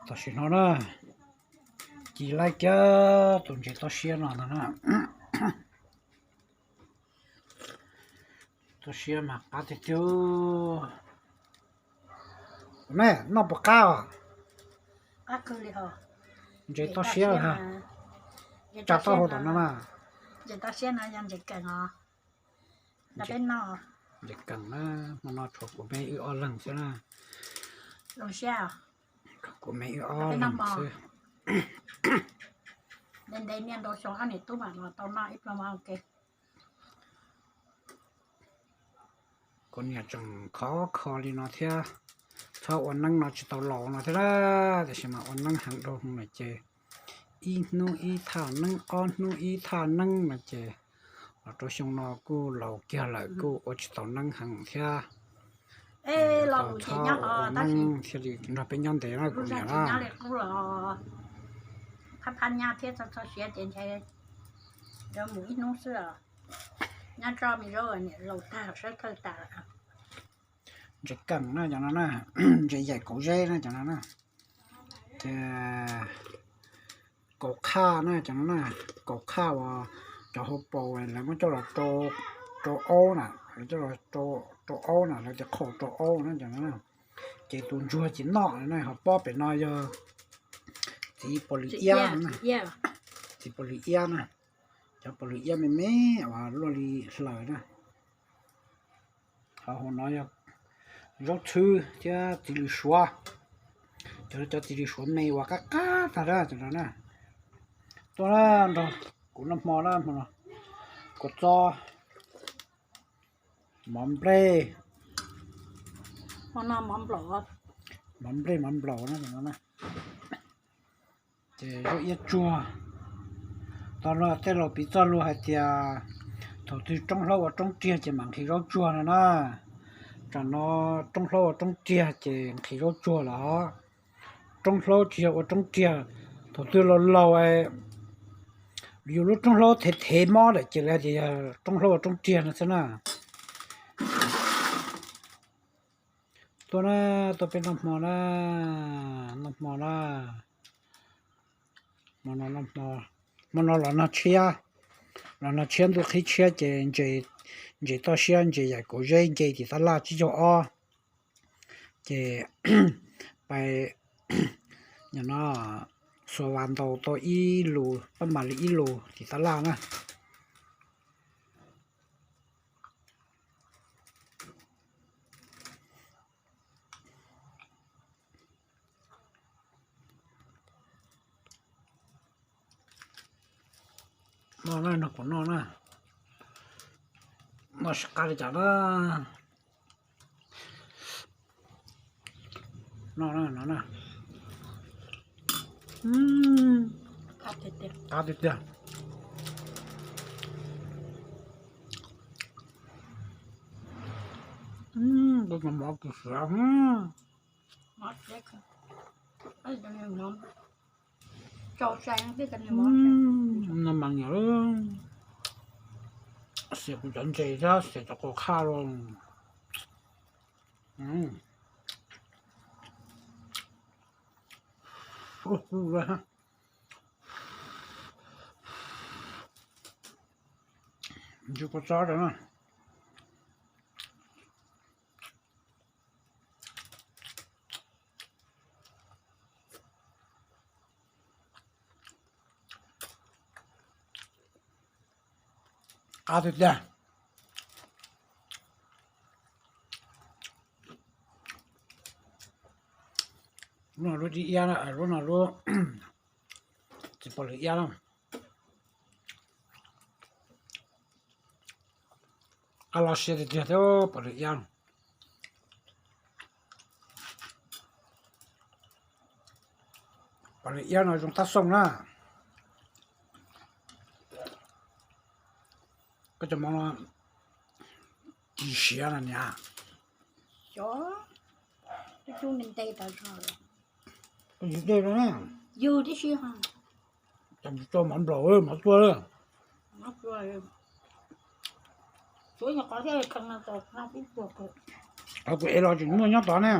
Tam sim no na, ci laib kiag tus ntses toj siab no ntag na. Toj siab mas qab tiag tiag. Ne, noj puas qab os? Ntses toj siab, tsa taub hau tom no na. Ntses keem na, hmo no tshuav kuv me wb ob leeg xwb na. Tshuav kuv me wb ob leeg xwb. Kuv niam tseem khov kho li no thiab, txhob ua neeb no tsis tau laus no thiab na, tiam sis mas ua neeb heev dhau hwv no ces ib hnub ib thaj neeb, ob hnub ib thaj neeb no ces los rau xyoo no kuj laus kiag lawm kuj ua tsis tau neeb heev thiab. Txhob ua neeb thiaj li nrog peb nyob ntev na kuv niam na. Ntses keem na cov no na, ntses yaim kauv zeb na cov no na. Ces kaus qhaj na cov no na, kaus qhaj uas cov hauv paus lawv muab coj los rau aub na, lawv coj los rau aub na, lawv tias qhau rau aub na cov no na. Ces tus ntsuag ces noj na, ho pob pem no yog txiv pos lwm iab, txiv pos lwm iab na, cov pos lwm iab me me uas luaj li hlaws na. Ho hauv no yog zaub txhwb thiab txiv lws suav, cov, cov txiv lws suav me uas qab qab tag na cov no na. Tuaj na, nrog kuv noj hmo na, hmo no kua txob, mov nplej, mov nplej mov nplaum na cov no na. Ces zaub iab tsuag, tau los tej laus piv txoj lus hais tias thaum twg roob hlaub ua roob riag ces mam nqhis zaub tsuag no na. Tsam no roob hlaub ua roob riag ces nqhis zaub tsuag lawm os. Roob hlaub tsis yog ua roob riag, thaum twg laus laus yus lub roob hlaub thev thev mob lawm ces lawv tias yog roob hlaub ua roob riag no xwb na. Tuaj na, tuaj peb noj hmo na, noj hmo na. Hmo no los nag tshiab, los nag tshiab ntuj qhib tshiab ces ntses toj siab ntses yaim kauv zeb nce tim tab laj tsib caug ob. Ces pais no xuas vas ntaus tau ib lus pab mam li ib lus tim tab laj na. Noj na, nrog kuv noj na. Noj sib qab li cas na. Noj na, no na. Qab tiag tiag. Kuv cov mov kis siav. No mas nyiam, xiam kuv cov ntses thiab xiam cov kaus qhaj los. Ntsis kua txob rau na. Qab tiag tiag. Lub no lub dib iab na, lub no lub txiv pos lwm iab na. Qab los siab tiag tiag thiab pos lwm iab. Pos lwm iab no zoo tab xoo na. Koj cov mov no kis siav no niam. Koj yug dej no na. Yug tib si. Cas tsis tso mov nplaum mov tuaj lawm. Qhov kuv ev los tseem muaj nyob tod ne.